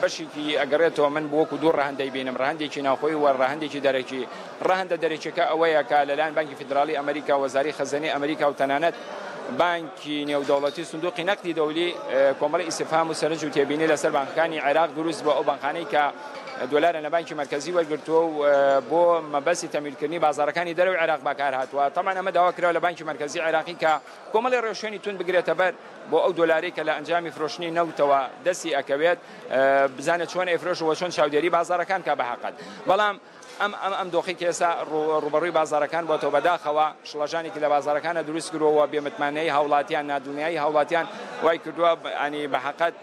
بەشێکی ئەگەڕێتەوە من وەکو دوو ڕەهەند دەیبینم، ڕەهەندێکی ناوخۆیی و ڕەهەندێکی دەرەکی. ڕەهەندە دەرەکیەکە ئەوەیە کە لەلایەن بانکی فیدراڵی ئەمریکا، وەزاری خەزێنەی ئەمریکا و تەنانەت بانکی نێودەوڵەتی و سندوقی نەقدی دەولی کۆمەڵی ئیستفهام و سەرنج و تێبینی لەسەر بانکەکانی عێراق دروست بووە، ئەو بانکانەی کە دۆلاریان لە بانکی مەرکەزی وەرگرتووە و بۆ مەبەستی تەمویلکردنی بازاڕەکانی دەرەوەی عێراق بەکار هاتووە. تەبعەن ئەمە داوا کراوە لە بانکی مەرکەزی عێراقی کە کۆمەڵی ڕێوشوێنی توند بگرێتە بەر بۆ ئەو دۆلارەی کە لە ئەنجامی فرۆشتنی نەوتەوە دەستی ئەکەوێت بزانێت چۆن ئەیفرۆشێ و چۆن چاودێری بازاڕەکان کا بە حەقەت. بەڵام ئەم ئەم ئەم دۆخەی کە ئێستا ڕووبەڕووی بازاڕەکان بۆتەوە بەداخەوە شڵەژانێکی لە بازاڕەکانە دروست کردووە و بێمتمانەیی هاوڵاتیان نادڵنیایی هاوڵاتیان وای کردووە ینی بە حەقەت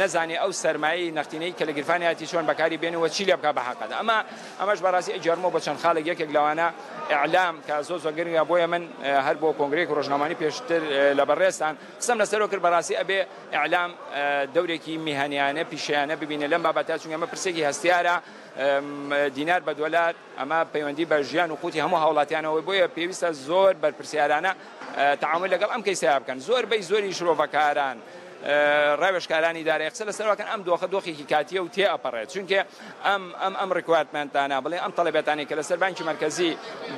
نەزانێ ئەو سەرمایەی نەختینەی کە لە گیرفانیاتی چۆن بەکاری بێنێ و چی لێ بکا بە حەقەت. ئەمە ئەمەش بەڕاستی ئەگێڕمەوە بۆ چەند خاڵێک یەکێک لەوانە ئیعلام کە زۆر زۆر گرنگە بۆیە من هەر بۆ کۆنگرەیەکی ڕۆژنامەوانی پێشتر لە بەڕێزتان قسەم لەسەرەوە کرد بەڕاستی ئەبێ ئیعلام دەورێکی میهەنیانە پیشەیانە ببینێ لەم بابەتە چونکە ئەمە پرسێکی هەستیارە دینار بە دۆلار ئەمە پەیوەندی بە ژیان و قوتی هەموو هاوڵاتیانەوە بۆیە پێویستە زۆر بەرپرسیارانە تەعامول لەگەڵ ئەم کەیسەیا بکەن زۆربەی زۆری شرۆڤەکاران ڕاوێژکارانی دارایی قسە لەسەر وەکەن ئەم دۆخە دۆخێکی کاتیە و تێ ئەپەڕێت چونکە ئەم ئەم ئەم requirement انە بڵێ ئەم تەڵەبێتانی کە لەسەر بانکی مەرکەزی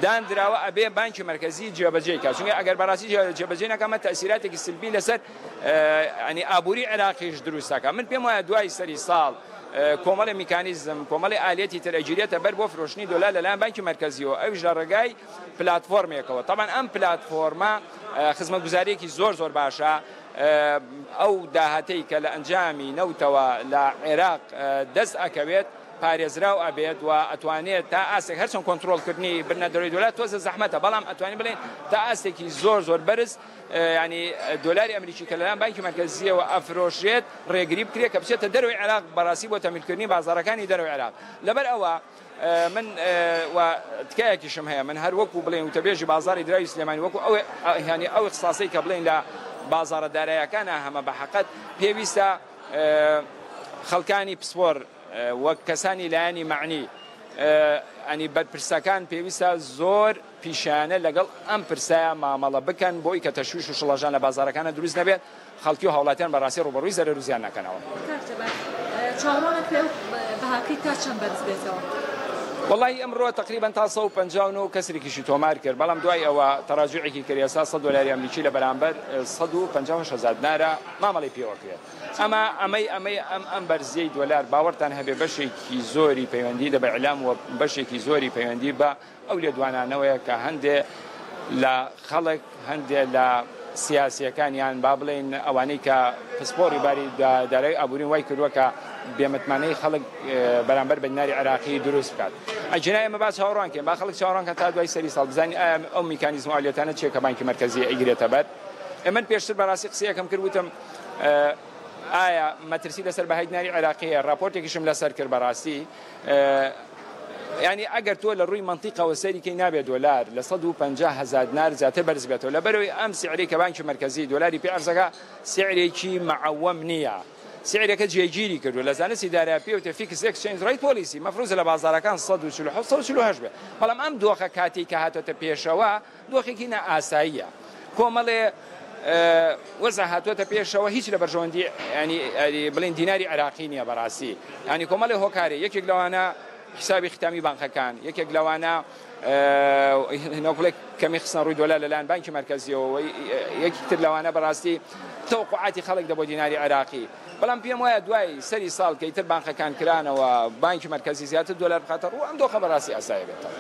داندراوە ئەبێ بانکی مەرکەزی جێبەجێ کات چونکە ئەگەر بەڕاستی جێبەجێ نەکا ئەمە تەئسیراتێکی سلبی لەسەر ینی ئابووری عێراقیش دروست دەکات من پێم وایە دوای سەری ساڵ کۆمەڵی میکانیزم کۆمەڵی ئالیەتی تر ئەگیرێتە بەر بۆ فرۆشتنی دۆلار لەلایەن بانکی مەرکەزیەوە ئەویش لە ڕێگای پلاتفۆرمێکەوە تەبعەن ئەم پلاتفۆرمە خزمەتگوزاریەکی زۆر زۆر باشە ئەو داهاتەی کە لە ئەنجامی نەوتەوە لە عێراق دەست ئەکەوێت پارێزراو ئەبێت و ئەتوانێت تا ئاستێک هەرچەند کۆنترۆڵکردنی بردنە دەرەوەی دۆلار تۆزە زەحمەتە بەڵام ئەتوانین بڵێین تا ئاستێکی زۆر زۆر بەرز ینی دۆلاری ئەمریکی کە لەلایەن بانکی مەرکەزیەوە ئەفرۆشرێت ڕێگری بکرێت کە بچێتە دەرەوەی عێراق بەڕاستی بۆ تەمیلکردنی بازاڕەکانی دەرەوەی عێراق لەبەر ئەوە من و تکایەکیشم هەیە من هەر وەکو بڵێن وتەبێژی بازاری دراوی سلێمانی وەکو ئەو هەنی ئەو اختصاصەی کە بڵێن لە بازارە دارایەکانە هەمە بە حەقەت پێویستە خەڵکانی پسپۆر وەک کەسانی لایەنی مەعنی ئەنی بەرپرسەکان پێویستە زۆر پیشەیانە لەگەڵ ئەم پرسەیا مامەڵە بکەن بۆی کە تەشویش و شڵەژان لە بازاڕەکانا دروست نەبێت، خەڵکی و هاوڵاتیان بەڕاستی ڕووبەڕووی زەرەر و زیان نەکەنەوە. کاک جەبار چاوەڕوان ئەکرێ ئەو بەهاکەی تا چەند بەرز بێتەوە؟ وەڵاهی ئەمڕۆ تەقریبەن تا 159 کەسرێکیشی تۆمار کرد، بەڵام دوای ئەوە تەراجوعێکی کرد ئێستا 100 دۆلاری ئەمریکی لە بەرامبەر 158 هەزار دینارە مامەڵەی پێوە کرێت. ئەمە ئەمەی ئەمەی ئەم ئەم بەرزیەی دۆلار باوەڕتان هەبێ بەشێکی زۆری پەیوەندی دە بە ئیعلام و بەشێکی زۆری پەیوەندی بە ئەو لێدوانانەوەیە کە هەندێ لە خەڵک، هەندێ لە سیاسییەکان یان با بڵێین ئەوانەی کە پسپۆڕی باری دارایی ئابوورین وای کردووە کە بێمتمانەی خەڵک بەرامبەر بە دیناری عێراقی دروست بکات. ئەگینا ئێمە با چاوەڕوان کەین، با خەڵک چاوەڕوان کات تا دوای سەری ساڵ بزانین ئایا ئەو میکانیزم و ئالیەتانە چییە کە بانکی مەرکەزی ئەیگرێتە بەر. من پێشتر بەڕاستی قسەیەکم کرد وتم ئایا مەترسی لەسەر بەهای دیناری عێراقی هەیە، ڕاپۆرتێکیشم لەسەر کرد بەڕاستی. یانی ئەگەر تۆ لە ڕووی مەنتیقەوە سەیری کەی نابێت دۆلار لە 150 هەزار دینار زیاتر بەرز بێتەوە لەبەرئەوەی ئەم سعرەی کە بانکی مەرکەزی دۆلاری پێ عەرزەکا سعرێکی مەعەوەم نییە سعرەکە جێگیری کردووە لە زانستی دارایی پێ وترێ fixed exchange rate policy مەفروزە لە بازاڕەکان 147 148 بێ بەڵام ئەم دۆخە کاتێک کە هاتۆتە پێشەوە دۆخێکی نائاساییە کۆمەڵێ وەزع هاتووەتە پێشەوە هیچ لە بەرژەوەندی ینی بڵێن دیناری عێراقی نییە بەڕاستی ینی کۆمەڵێ هۆکارێ یەکێک لەوانە حسابی ختامی بانقەکان یەکێک لەوانە نۆکڵێک کەمی خستنە ڕووی دۆلار لەلایەن بانکی مەرکەزیەوە یەکی تر لەوانە بەڕاستی تەوقعاتی خەڵک دەبۆ دیناری عێراقی بەڵام پێم وایە دوای سەری ساڵ کە ئیتر بانقەکان کرانەوە بانکی مەرکەزی زیاتر دۆلار بخاتە ڕوو ئەم دۆخە بەڕاستی ئاسایی بێتەوە.